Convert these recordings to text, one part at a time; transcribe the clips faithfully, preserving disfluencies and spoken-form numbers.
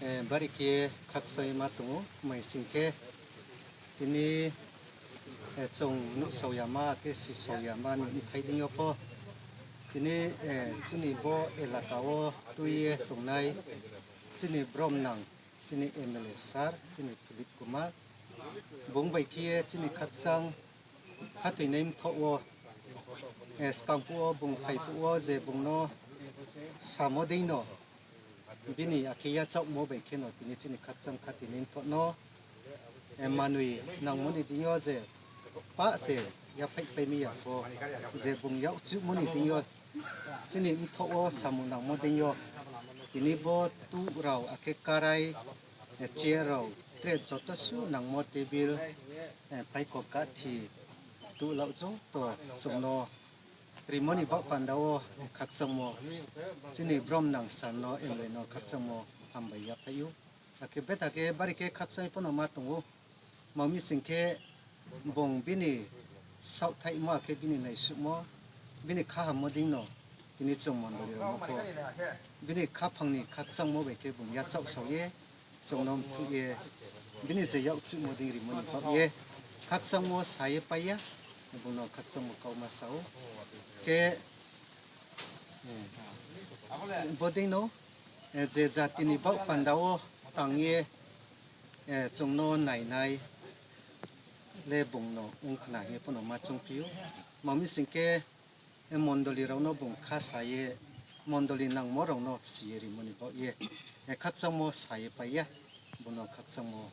Eh, bari khe khakchangma tong ou, mai sing khe tini, eh, chung nuhsao yama khe sisao yama ni bthai deing yo pho. Tini, eh, chini bo elaka wo tui ye tongnai chini bromnang, chini M L A sir, chini Philip Kumar. Bung bai khe ye chini khakchang khathoinai mthoh wo, eh, skang phuh wo bung phai phuh wo je bung no samo dei no, bini akhe yachaohmo bai khe no tini chini khakchang khathoinai mthoh no, eh, manoi nangmo ni deing yo je pah se yaphaihpai mi ya pho, je bung yakchuhmo ni deing yo, chini mthoh wo samung nangmo deing yo, tini bo tuh rao akhe karai, eh, chair rao, tray joto suh nangmo table, eh, phaikho kathi, tuh laoh joto chung no rimo ni baoh panda wo, eh, khakchangmo, chini bromnang sir no, M L A no khakchangmo hambai yaphai ou. Akhe betha khe bari khe khakchang pho no ma tong ou. Tma mi sing khe bung bini saohthaihmo akhe bini naisuhmo, bini khahammo deing no tini chung mondoli rao no pho bini khaphang ni khakchangmo bai khe bung yachaohsao ye, chung no mthuh ye, bini je yakchuhmo deing rimo ni baoh ye khakchangmo sa ye pai ya, bung no khakchangmo kauma sa ou. Khe, eh, bo deing no, eh, je jati ni baoh panda wo tang ye, eh, chung no nainai le bung no ong khna hing ye pho no ma choungphi ou. Tma mi sing khe, eh, mondoli rao no bung kha sa ye, mondoli nangmo rao no si ye rimo ni baoh ye, eh, khakchangmo sa ye pai ya, bung no khakchangmo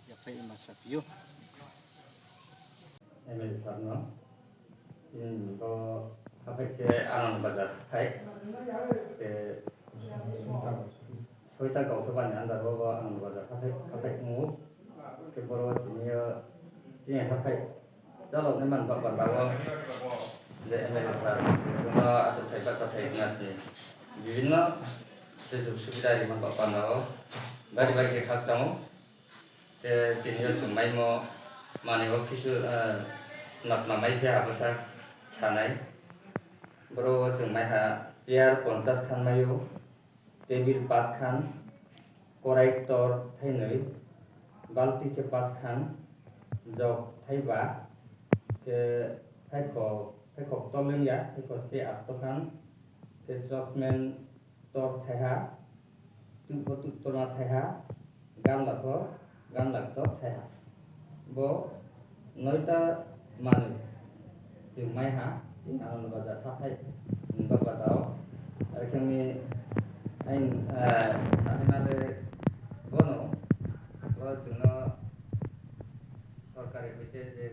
yaphai ma saphi ou. M L A sir no, hmm, bo haphaih khe Anand Bazar haphaih, khe soita Gausabha ni under wo bo Anand Bazar haphaih, haphaih ong ou. Khe boro wo tini yo chini haphaih chalok nai man baoh panda wo je M L A sir, bung no achouhthai bahchathai hing ye bibhinno sujug subida ri man baoh panda wo bari bari khe khakchang ou. Khe tini yo chung maimo manoi wo kisu, eh, tma tma mai phi ha abo sa sanai. Boro wo chung mai ha chair ponchas khan mai ou, table pas khan, korai ktor thainoi, balti khe pas khan, jog thaiba, khe thaikhok, thaikhok ktor ling ya, thaikhok se asto khan, khe chosmen ktor thaiha, tuh pho tuh ktorma thaiha, gamla pho gamla ktor thaiha. Bo noita manoi chung mai ha, chini Anand Bazar haphaih ni baoh panda wo. Are khe mi ain, eh, sanaima le bono, bo chung no sorkari hoite je